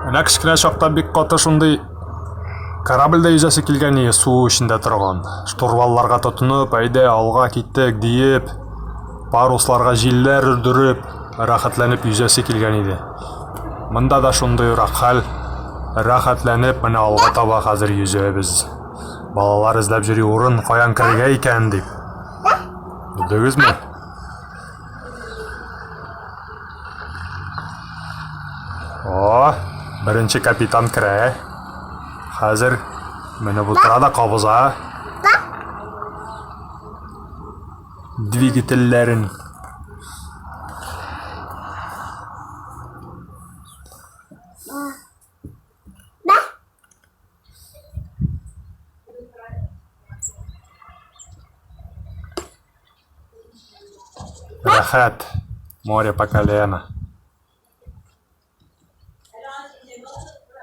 Менә кечкенә чакта бик каты шундый корабльдә йөзәсе килгән иде, су эчендә торган. Штурвалларга тотынып, әйдә, алга киттек диеп, парусларга җилләр өрдереп, рәхәтләнеп йөзәсе килгән иде. Монда да шундыйрак хәл. Рәхәтләнеп менә алга таба хәзер йөзәбез. Балалар эзләп йөри урын, каян керергә икән дип. Белдегезме? О, беренче капитан керә. Хәзер менеп утыра да кабыза. Двигательләрен. Рәхәт. Море по колено.